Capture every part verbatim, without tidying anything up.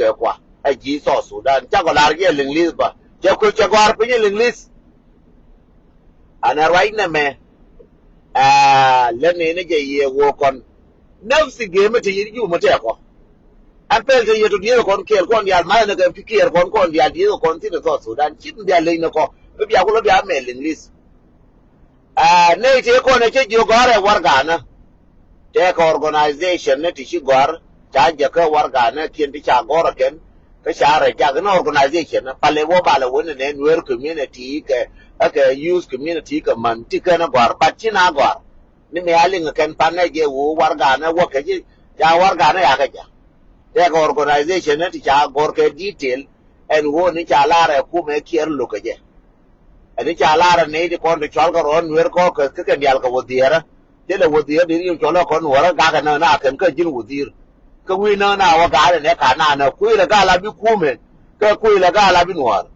kɛ kua. Ɛ ji̱ South Sudan. Cakɔ lar jiɛ Liŋlith bä. Cɛ kuec cɛ gɔ̱a̱r piny Liŋlith. Anɛ ruac nɛmɛ. Aa, lɛ nɛnɛ jɛ yɛ woo kɔn. Nafsi gëmɛ te yɛ di jumɛ tɛkɔ. Ɛn pɛl te yɛ tɔ dieth kɔn kɛɛl kɔn diaal malɛ nɛ kɛ pikiɛr kɔn kɔn diaal dieth kɔn thin South Sudan. Cit diaal leny nɛ kɔ. Bi bia kulɔ bia mɛl Liŋlith. Aa, nɛy tëë kɔn ɛ cä jiök gɔ̱a̱r ɛ warɛganä. Tëëkɛ organization ni ti ci gɔ̱a̱r ca jäkä warɛganä kiɛn ti ca gɔ̱r ɛ kɛn. Kä ca rɛ jak ni organization ni palɛ wä balɛ wä ni nɛ Nuer community kɛ, ɛ kɛ youth community kɛ män ti kɛn ɛ gɔ̱a̱r, but ci na gɔ̱a̱r. Ni mi a liŋ kɛn pan nɛ jɛ wä warɛganä wä kɛ ji̱, ca warɛganä ya kɛ ja. Tëëkɛ organization ni ti ca gɔ̱r kɛ detail, ɛn wä ni ca lar ɛ kumɛ kiɛr lo̱k kɛ jɛ. Ɛn i̱ ca lar ɛ nɛy ti kɔn ti cɔal kɛ rɔɔn Nuer kɔɔk kɛ kɛ diaal kɛ wä dhiɛɛrä. Thilɛ wä dhiɛɛr di riɛm cɔl ɛ kɔn Nuɔrä gakɛ nä na kɛn kä ji̱n wä dhi̱i̱r. Kä wi̱i̱ nä na wä ga̱a̱r ɛn ɛ ka na nä kui̱ lɛ ga̱a̱ la bi kumɛ. Kɛ kui̱ lɛ ga̱a̱ la bi Nuɔr.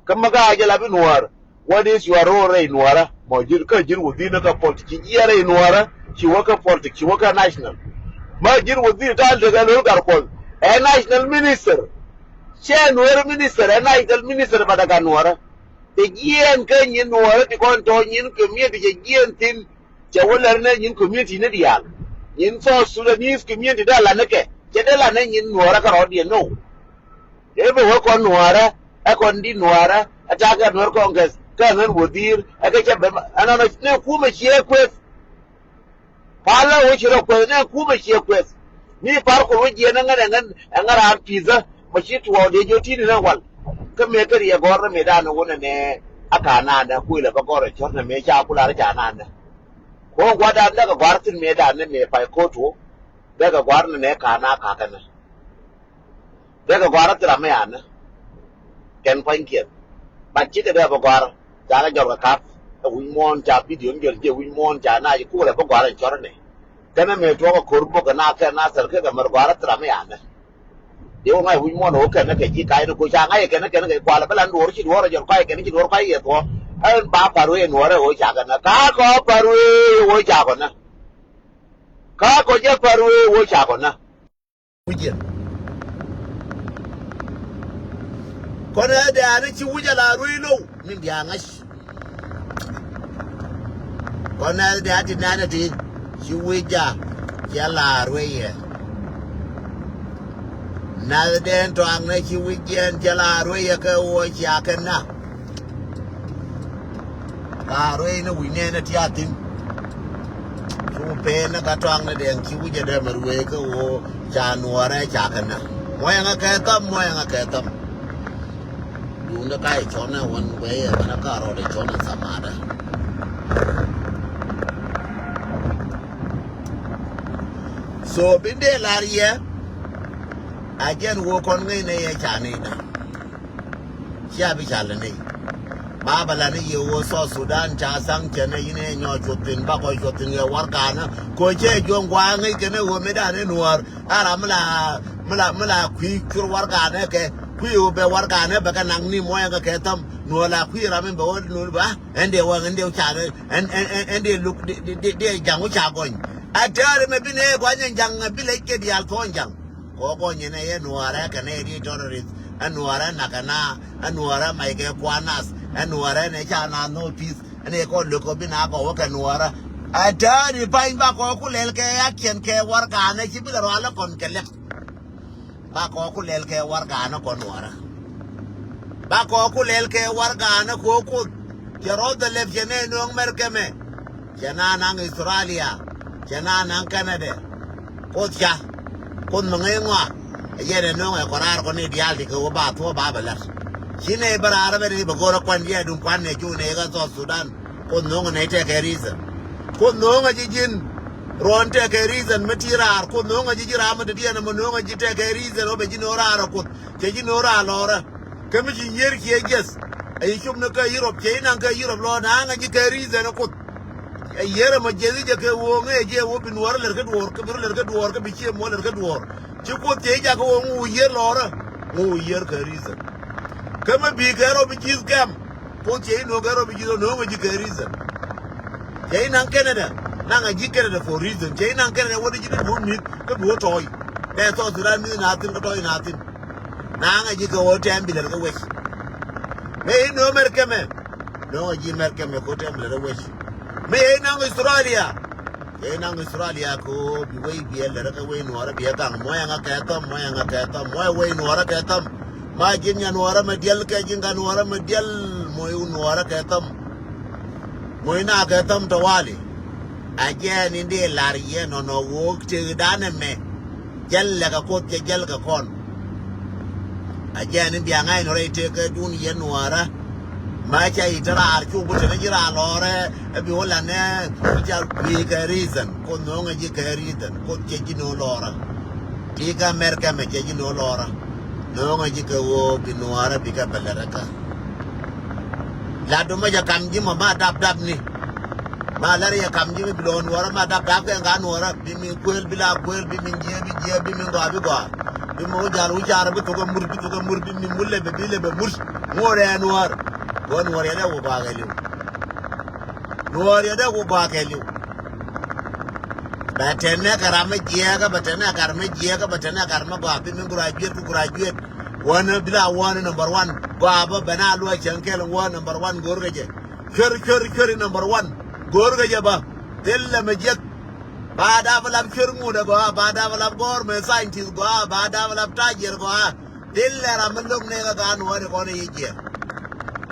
Kä mi ga̱a̱ jɛ la bi Nuɔr. What is your role rɛy Nuɔrä? Mɔ ji̱n kä ji̱n wä dhi̱i̱r ni kɛ politics. Ci jiɛɛr rɛy Nuɔrä. Ci wä kä politics. Ci wä kä national. Ma ji̱n wä dhi̱i̱r ta̱a̱ tekɛ lo̱l Gatkuɔth. Ɛ national minister. Cɛ Nuer minister. Ɛ national minister ba dɛ Gat Nuɔrä. Tɛ jiɛɛn kä nyin Nuɔɔrä ti kɔn tɔ̱ nyin community cɛ jiɛɛn thi̱n. Cɛ wä lɛr nɛ nyin community ni diaal. Nyin South Sudanese community dee la ni kɛ. Cɛ dee la ni nyin Nuɔɔrä kärɔɔdiɛn no. Ɛ bɛ wä kɔn Nuɔɔrä, ɛ kɔn di Nuɔɔrä, ɛ ta̱a̱ kɛ Nuɔɔr Congress, kä ŋän wä dhi̱i̱r, ɛ kɛ cɛ bɛ ma, ɛnɔnɔ ni kumɛ ciɛ kueth. Palä wä ci rɔ kueth nɛ kumɛ ciɛ kueth. Mi par kul wä jiɛn ɛŋän ɛŋän ɛŋän raan pi̱thä mɛ ci tuɔɔk dee jiɔ ti̱n inɛ wal. Kä mëë kä riɛ gɔ̱r ni mëëdan wä nɛnɛ a ka̱n nandä kuilɛ bä gɔ̱r ɛ cɔ̱r nɛ mëë ca kular ca nandä. Kuɔ̱ŋ gua̱dan däkɛ gɔ̱a̱r thi̱n mëëdan ni mëë pay ko̱t wä. Däkɛ gɔ̱a̱r nɛnɛ ka̱n a ka̱n kɛnɛ. Dee kɛ gɔ̱a̱r a thil ram mi anä. Kɛn pua̱nykiɛn. But cikɛ dee bä gɔ̱a̱r. Ca kɛ jɔl kɛ ka̱p. Ɛ wi̱c muɔ̱ɔ̱n ca video mi jɔl jiɛ wi̱c muɔ̱ɔ̱n ca na ci kulɛ bä gɔ̱a̱r in cɔr inɛ. Kɛn ɛ mëë tuɔɔk ɛ ko̱r bok kɛ na kɛn na thil kɛ kɛ mɛr gɔ̱a̱r a thil ram mi anä. Dee wä ŋa̱c wi̱c muɔ̱ɔ̱n ɛ wä kɛn ɛ kɛ ji̱ ka̱c ni koc ca ŋa̱c ɛ kɛn ɛ kɛn ɛ kɛ kualɛ bä lan duɔ̱ɔ̱r ci duɔ̱ɔ̱r ɛ jɔl kɔc ɛ kɛn ci duɔ̱ɔ̱r kɔc yɛ thuɔ̱ɔ̱. Ɛn ba pa̱r wee nuɔ̱ɔ̱r ɛ wä ca kɛ nä. Ka̱a̱kɔ pa̱r wee wä ca kɔ nä. Ka̱a̱kɔ jɛ pa̱r wee wä ca kɔ nä. Wi̱cɛ. Kɔn ɛ dee ani ci wi̱cɛ la rui̱ low ni bia ŋa̱c. Kɔn ɛ dee ati nɛnɛ ti ci wi̱cɛ cɛ la rui̱ yɛ. Nath dee tɔaŋ nɛ ci wi̱cɛ cɛ la rui̱ yɛ kɛ wä cia kɛ na. Ka ruëëc ni wi̱c nɛɛnɛ ti a thi̱n. Cu peen ni ka tɔaŋ ni dɛŋ ci wi̱c a dee mɛ ruëëc kä ɣöö ca nuɔɔrɛ ca kɛ na. Muɔyɛŋä kɛ thäm, muɔyɛŋä kɛ thäm. Duundä ka i̱ cɔn ɛ wän guɛy ɛ mɛn ɛ ka rɔɔdɛ cɔn ɛ thamadä. So bin dee lar yɛ a jɛn ɣöö kɔn ŋäcnɛ yɛ ca nɛy na. Cia bi ca lɛ nɛy. Ba bɛ la ni yɛ ɣöö South Sudan ca thaŋ cɛ nɛ yin ɛ nyɔɔc cuɔth thi̱n ba kɔc cuɔth thi̱n ɛ warɛganä. Kɛ ɣöö cɛ juɔ̱ŋ gua̱a̱ ŋäc kɛn ɛ ɣöö mëëdan ɛ nuäär. A ram mi la, mi la, mi la kui̱ cur warɛganä kɛ. Kui̱ ɣöö bɛ warɛganä bɛ kɛ naŋ ni muɔ̱ɔ̱nyɛ kɛ kɛ thäm. Nuäär la kui̱ ram mi bɛ ɣöö nuäär ba. Ɛn dee wä, ɛn dee wä ca, ɛn, ɛn, ɛn, ɛn dee luk, dee, dee, dee ja̱ŋ wä ca gɔny. A tääri mɛ bi nɛ gɔny ɛn ja̱ŋ, bi lɛc kɛ diaal thuɔ̱ɔ̱ny ja̱ŋ. Kɔ gɔny ɛn ɛ yɛ nuäärɛ kɛn ɛ ri terrorist, ɛ nuäärɛ nak kɛ na, ɛ nuäärɛ mac kɛ kuan nath, ɛ nuäärɛ nɛ ca na no peace, ɛn ɛ kɔ lök kɔ bi na kɔ wä kɛ nuäärɛ. A tääri pany ba kɔ ku lɛl kɛ action kɛ warɛganɛ ci bi lɛ rualɛ kɔn kɛ lɛp. Ba kɔ ku lɛl kɛ warɛganɛ kɔ nuäärɛ. Ba kɔ ku lɛl kɛ warɛganɛ kɔ Kuoth. Cɛ rɔth dɛ lɛp cɛ nɛ nööŋ Mɛrkɛ mɛ. Cɛ na naŋ Australia. Cɛ na naŋ Canada. Kuoth ca. Kuoth mi ŋäc ŋɔak. Ɛ yɛn ɛ nööŋ ɛ kɔ raar kɔ ni diaal ti kɛ wä ba thuɔ̱ɔ̱p ba bɛ la̱t. Ci nɛ bä raar bɛ ni bɛ go̱r ɛ kuan yɛ duŋ kuan nɛ cu nɛ kä South Sudan. Kuoth no̱o̱ŋ nɛ tɛkɛ reason. Kuoth no̱o̱ŋ a ji̱ ji̱n. Ruɔ̱n tɛkɛ reason mi ti raar. Kuoth no̱o̱ŋ a ji̱ ji̱ raar mi dädiɛn ɛmɔ no̱o̱ŋ a ji̱ tɛkɛ reason wä bɛ ji̱ no̱o̱ŋ raar ɛ Kuoth. Cɛ ji̱ no̱o̱ŋ raar lɔrä. Kä mi ci yiër kiɛ jiɛth. A yi cop ni kä Europe, cɛ yi naŋ kä Europe lɔ naŋ a ji̱ kɛ reason ɛ Kuoth. Ɛ yiër ɛmɔ jiɛth i̱ jɛ kɛ wo̱o̱ŋ ɛ jiɛ wo̱o̱ bi nuɔɔr lɛr kä duɔɔr, kä bi rɔ lɛr kä duɔɔr, kä bi ciɛ muɔ̱ɔ̱n lɛr kä duɔɔr. Ci Kuoth cɛ yi jakä wo̱o̱ŋ wu yiër lɔrä. Ŋu wu yiër kɛ reason. Kä mi bi kɛ rɔ bi ji̱th kɛm. Kuoth cɛ yi no̱o̱ŋ kɛ rɔ bi ji̱th rɔ no̱o̱ŋ ɛ ji̱ kɛ reason. Cɛ yi naŋ Canada, naŋ a ji̱ Canada for reason. Cɛ yi naŋ Canada wä di ji̱ di duɔ̱ɔ̱r mi̱th, kä bi wä tɔ̱ɔ̱c. Bɛ South Sudan mi̱th na thi̱n kä tɔ̱ɔ̱c na thi̱n. Naŋ a ji̱ kɛ ɣöö tɛm bi lät kä wec. Mëë i̱ nööŋ Mɛrkɛmɛ. Nööŋ a ji̱ Mɛrkɛmɛ kɛ ɣöö tɛm bi lät kä wec. Mëë i̱ naŋ Australia. I̱ naŋ Australia kɛ ɣöö bi wec bi ɛ lät kä wec Nuɔɔrä bi ɛ gaŋ. Muɔ̱c ɛŋa kɛ thäm, muɔ̱c ɛŋa kɛ thäm, muɔ̱c wec Nuɔɔrä kɛ thäm. Ma ji̱n nya Nuɔɔrä mɛ diɛl kɛ ji̱n ka Nuɔɔrä mɛ diɛl. Muɔ̱c wec Nuɔɔrä kɛ thäm. Muɔ̱c na kɛ thäm tɔwali. A jɛɛn in dee lar yɛ nɔnɔ ɣöö tëëkdan ɛmɛ. Jäl lɛ kɛ Kuoth cɛ jäl kɛ kɔn. A jɛɛn in bia ŋa̱c nɔ rɛy tëëkädun yɛ Nuɔɔrä. Ma ca i̱ te raar cuk bi te ni ji̱ raar lɔɔrɛ. Ɛ bi wä lanɛ bi ca gui̱i̱ kɛ reason. Kuoth nööŋɛ ji̱ kɛ reason. Kuoth cɛ ji̱ nööŋ lɔɔrä. Ti kä Mɛrkɛmɛ cɛ ji̱ nööŋ lɔɔrä. Nööŋɛ ji̱ kɛ ɣöö bi Nuɔɔrä bi kɛ bɛ lät ɛ kä. Lat du mɛ jɛ kam ji̱ mɔ ma dap dap ni. Ma lar yɛ kam ji̱ mi bi lɔ Nuɔɔrä ma dap dap kɛ ŋa Nuɔɔrä bi mi kuël bi la kuël bi mi jiɛ bi jiɛ bi mi gɔaa bi gɔaa. Bi mi wä jal wä car bi thok ɛ mur bi thok ɛ mur bi mi mur lɛbɛ bi lɛbɛ mur. Ŋuɔr ɛ Nuɔɔr. Wä Nuɔɔr yɛ dee wä gɔaa kɛ liw. Nuɔɔr yɛ dee wä gɔaa kɛ liw. Bɛ tɛn nɛ kɛ ram mi jiɛɛkä bɛ tɛn nɛ kɛ ram mi jiɛɛkä bɛ tɛn nɛ kɛ ram mi gɔaa bi mi graduate ku graduate. Wä ni bi la wä ni number one. Gɔaa bä bɛ na luɔ cäŋ kɛl wä number one go̱o̱r kɛ jɛ. Cuer cuer cuer number one. Go̱o̱r kɛ jɛ bä. Thil lɛ mɛ jiɛk. Ba dap lap cuer ŋut ɛ gɔaa ba dap lap gɔɔr mɛ scientist gɔaa ba dap lap tajiɛr gɔaa. Thil lɛ ram mi lo̱k nɛ kä gaat nuɔɔri kɔn i̱ jiɛ.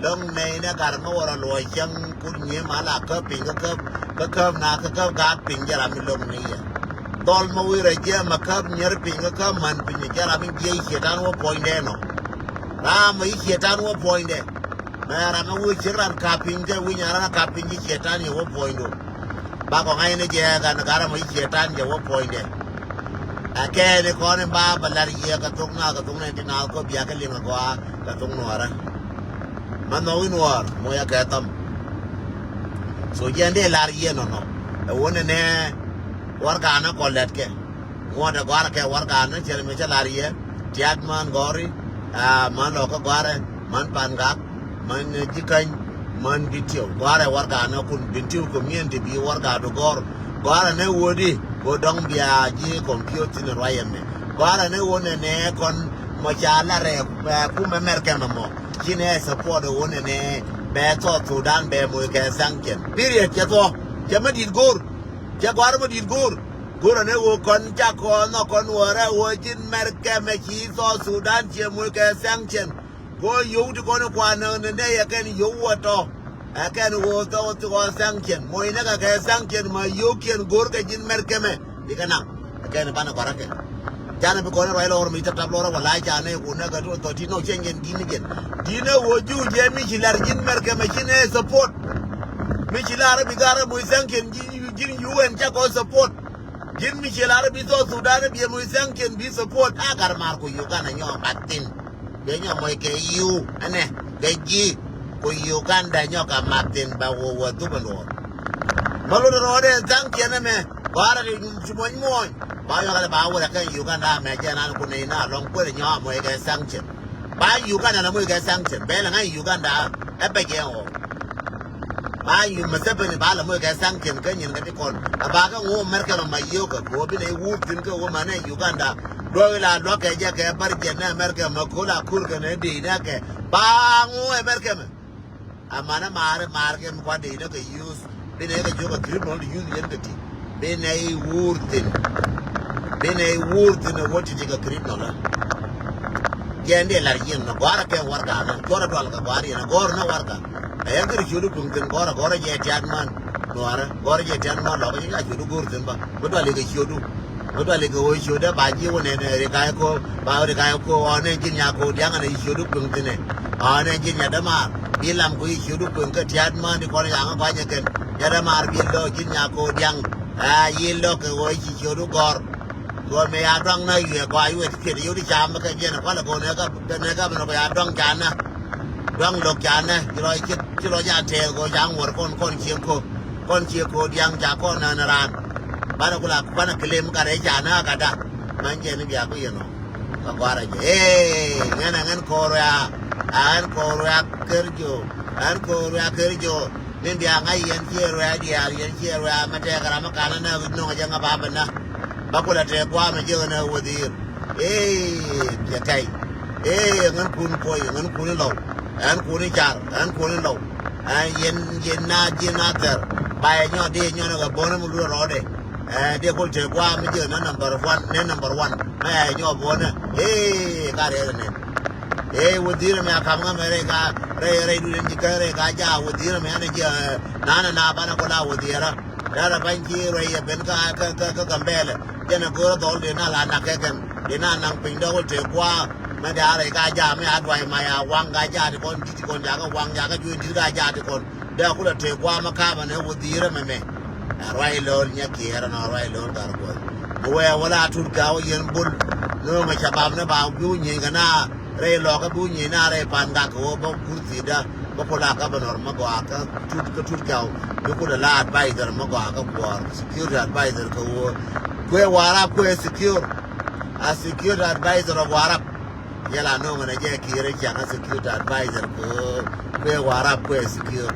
Lo̱k nɛ inɛ gat mi wä rɔ luɔc cäŋ kut nyiee ma la käp piny kä käp kä käp na kä käp gaat piny jɛ ram mi lo̱k nɛ yɛ. Dhɔl mi wi̱i̱ rɔ jiɛ ma käp nyier piny kä käp man piny jɛ ram mi jiɛ i̱ ciɛ tan wä puɔ̱nydɛ nɔ. Ram mi i̱ ciɛ tan wä puɔ̱nydɛ. Mɛ ram mi wi̱i̱ ciek ran kap piny kɛ wi̱i̱ nyan ran kap piny ji̱ ciɛ tan yɛ wä puɔ̱nydu. Bakɔ ŋa̱cni jɛ gat ni gat rɛm ɔ ci ciɛ tan jɛ wä puɔ̱nydɛ. Ɛ kɛɛni kɔn in ba bɛ lar yiëë kɛ thok na kɛ thok ni ti naath kɔ bia kɛ liŋ ɛ gɔaa kɛ thok nuɔɔrä. Mɛ nhɔk in nuɔɔr moc ɛ kɛ thɔm. So jiɛn dee lar yiëë nɔnɔ ɛ wä nɛnɛ warɛgakni kɔ lɛtkɛ. Ŋuɔ̱t ɛ gɔ̱a̱rɛ kɛ warɛgakni cɛ mi cä lar yɛ tiat man gɔ̱ri. Aa man lɔ kä gɔ̱a̱rɛ man pan gak man ji̱ käny man bi tiɛw gɔ̱a̱rɛ warɛgakni kun bi tiɛw community bi warɛgakdu gɔ̱r. Gɔ̱a̱rɛ ni wodi ko dɔ̱ŋ bia ji̱ computer ni ruac ɛmɛ. Gɔ̱a̱rɛ ni wodi nɛ nɛ kɔn mɔ ca la rɛ kumɛ mɛrkɛ mɛ mɔ ci nɛ support wodi nɛ nɛ bɛ South Sudan bɛ moc kɛ sanction. Period. Cɛ thuɔ cɛ mɛ dit go̱r. Cɛ gɔ̱a̱rɛ mɛ dit go̱r. Go̱rɛ ni ɣöö kɔn cakɔ nhɔk kɔn wäärä ɣöö ji̱n mɛrkɛ mɛ ci South Sudan ciɛ moc kɛ sanction. Kɔ yio̱w ti kɔn kuan ni nɛ yɛ kɛn yio̱w wä tɔ. Ɛ kɛn ɣöö thɔk ti kɔn sanction moc nɛ kɛ kɛ sanction ma yio̱wkiɛn go̱r kɛ ji̱n mɛrkɛ mɛ. Bikɛ naŋ ɛ kɛn banɛ gɔ̱a̱rä kɛ. Canɛ bi kɔn ruac lɔr mi tap tap lɔr wala canɛ ku nɛ kɛ tuɔn thɔt ti nɔ cɛn jɛn di̱n ni jɛn. Di̱n ɛ ɣöö ji̱ wä jɛ mi ci lar ji̱n mɛrkɛ mɛ ci nɛ support. Mi ci lar bi garɛ moc sanction ji̱n ji̱n U N cakɔ support. Ji̱n mi ci lar bi South Sudan bi moc sanction bi support a gar mar ku Uganda nyɔ mat thin. Bɛ nyɔ moc kɛ U N ɛnɛ bɛ ji̱ ku Uganda nyɔ kɛ mat thin bɛ wä wä thupɛ luɔr. Mɛ lot rɔɔdɛ sanction ɛmɛ gɔ̱a̱rɛ ti ci muɔny muɔny ba yɔkɛ ba wä rɛ kɛ Uganda mɛ jɛ nan ku nɛy na lɔŋ kuɛn nyɔ moc kɛ sanction. Ba Uganda la moc kɛ sanction bɛ la ŋa̱c Uganda ɛ bɛ jɛ ɣɔɔ. Ba yu Museveni ba la moc kɛ sanction kä nyin kä ti kɔn a ba kä ŋu America ma ma yio̱w kɛ ko bi nɛ wur thin kä wä ma nɛ Uganda. Duɔk ila luak kɛ jɛ kɛ bar jɛ nɛ America ma kola kur kɛ nɛ dee nɛ kɛ ba ŋu America ma. A ma nɛ mar mar kɛ mi kua dee nɛ kɛ use bi nɛ kɛ jiök kɛ criminal use yɛn kɛ ti. Bi nɛ i̱ wuur thi̱n. Bi nɛ i̱ wuur thi̱n ɛ wä ti̱ti̱ kɛ criminal ɛ. Jɛn dee lar yiëŋ nɔ gɔ̱a̱rä kɛ warɛga nɔ cuɔrɛ dual kɛ gɔ̱a̱r yɛn ɛ gɔ̱a̱r nɔ warɛga. Ɛ yɛn kiri ciötdu puŋ thi̱n gɔ̱a̱rä gɔ̱a̱rä jɛ tiat man nuɔ̱ɔ̱rä gɔ̱a̱rä jɛ tiat man lɔkä jɛ ca ciötdu go̱o̱r thi̱n bä. Bi dual ikɛ ciötdu. Bi dual ikɛ ɣöö ciötdä ba ji̱ wä nɛn ɛ rik ay ko̱o̱p ba rik ay ko̱o̱p ɣɔ̱ɔ̱n ɛn ji̱n nya ko̱o̱p diaŋ ɛn ɛ ciötdu puŋ thi̱n ɛ. Ɣɔ̱ɔ̱n ɛn ji̱n nya dämaar bi lam kɛ ciötdu puŋ kä tiat man di kɔn yaŋä gua̱nyɛ kɛn. Nya dämaar bi lɔ ji̱n nya ko̱o̱p diaŋ. Aa yi lɔk kɛ ɣöö ci ciötdu gɔ̱r. Ɣöö mëë ya duaŋ na yuɛ gɔaa yuɛ ti piet yio̱w ti cam bä kɛ jiɛn ɛ kualɛ go̱o̱n ɛ gap kɛ nɛ gap nɔ kɛ ya duaŋ canä. Duaŋ lo̱k canä ci lɔ ci ci lɔ jan tɛɛth ɣöö ca ŋuɔ̱r kɔn kɔn cie ko̱o̱p kɔn cie ko̱o̱p diaŋ ca kɔn nään raan. Banɛ kula banɛ kilim gat rɛy canä ɛ gatda. Man jiɛn i̱ bia ku yɛn ɔ. Kɛ gɔ̱a̱rä jɛ ee ŋɛn ɛ ŋɛn ko̱o̱r wia. A ɣän ko̱o̱r wia ker jo. Ɣän ko̱o̱r wia ker jo. Min bia ŋa̱c yɛn ciɛ ruɛ̈ɛ̈ diaal yɛn ciɛ ruɛ̈ɛ̈ mɛ tɛɛk ram mi kanä nɛ wi̱c nɔŋ jɛ ŋa ba bä nä. Bä kulɛ tɛɛk gua̱a̱mɛ jiäk nɛ wädhiir. Ee, cɛ kɛy. Ee, ŋän kun kuɔy, ŋän kun lɔw. Ɛn kun car, ɛn kun lɔw. Ɛn yɛn, yɛn na, yɛn na thɛr. Ba yɛ nyɔ, dee nyɔ ni kɛ bɔnɛ mi luɛ rɔɔdɛ. Ɛn dee kul tɛ guam mi jiɛ na number one, ni number one. Mɛ yɛ nyɔ bɔnɛ. Ee, ka rɛɛ nɛ. Ee, wä dhirɛ mɛ a kam ŋa mɛ rɛy ka, rɛy, rɛy du den ji̱ kɛ rɛy ka ja, wä dhirɛ mɛ ɛn jiɛ, na, na, na, banɛ kula wä dhirɛ. Dara bany ci ruɛy yɛ ben kä, kä, kä, kä Gambɛlɛ. Jɛn a go̱o̱rä dhɔl dee na la nak kɛ kɛn. Dee na naŋ piny dɔk wä tëë gua̱a̱. Mɛ dee a rɛy ka jam mi a duay ma ya waŋ ka jaat kɔn, di̱t kɔn jakä waŋ jakä juey di̱t ka jaat kɔn. Dee a kulɛ tëë gua̱a̱ mɛ ka̱a̱mɛ nɛ wä dhi̱i̱rä mɛmɛ. A ruay lo̱l nyɛ kiɛɛrä nɔ ruay lo̱l gar kuɔth. Mɛ wee wä la tut ga̱a̱ wä yɛn bul. Nööŋɛ ca bam ni ba bi wä nyieny kɛ na. Rɛy lɔkä bi wä nyieny na rɛy pan gak kɛ wä bä kurthidä. Bä kula governor mä gɔaa kä tut, kä tut kɛw. Bä kula la advisor mä gɔaa kä kuɔɔr, security advisor kä wä. Kuɛ Warap kuɛ secure. A security advisor of Warap. Yɛla no̱o̱ŋ ɛn a jɛ kiɛrɛ ciaŋ a security advisor kä kuɛ Warap kuɛ secure.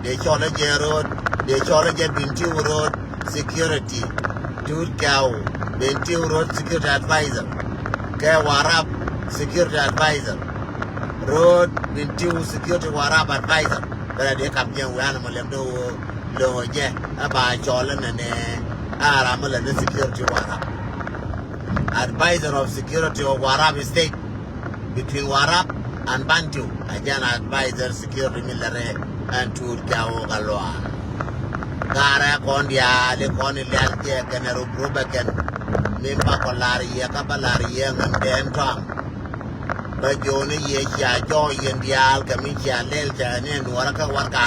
Dee cɔl ɛ jɛ road, dee cɔl ɛ jɛ Bentiu road security. Tut kɛw, Bentiu road security advisor. Kɛ Warap security advisor. Road, Bentiu security Warap advisor. Bɛ la dee kap jɛ wi̱i̱ an mɔ lɛm dee wä lo̱o̱ jɛ. A ba cɔl ɛn nɛ nɛ a ram mɔ lɛm dee security Warap. Advisor of security of Warap state. Between Warap and Bentiu. A jɛn advisor security mi lɛ rɛ ɛn tuut kɛ wä ka luaar. Garɛ kɔn diaal i kɔn i lɛl jɛ kɛn ɛ rop rop ɛ kɛn. Min ba kɔ lar yɛ ka ba lar yɛ ŋän dɛn tɔaŋ. Bä jo̱o̱ni yɛ cia jɔɔc yɛn diaal kɛ mi cia lɛl cɛ ni nuɔrä kä warɛga.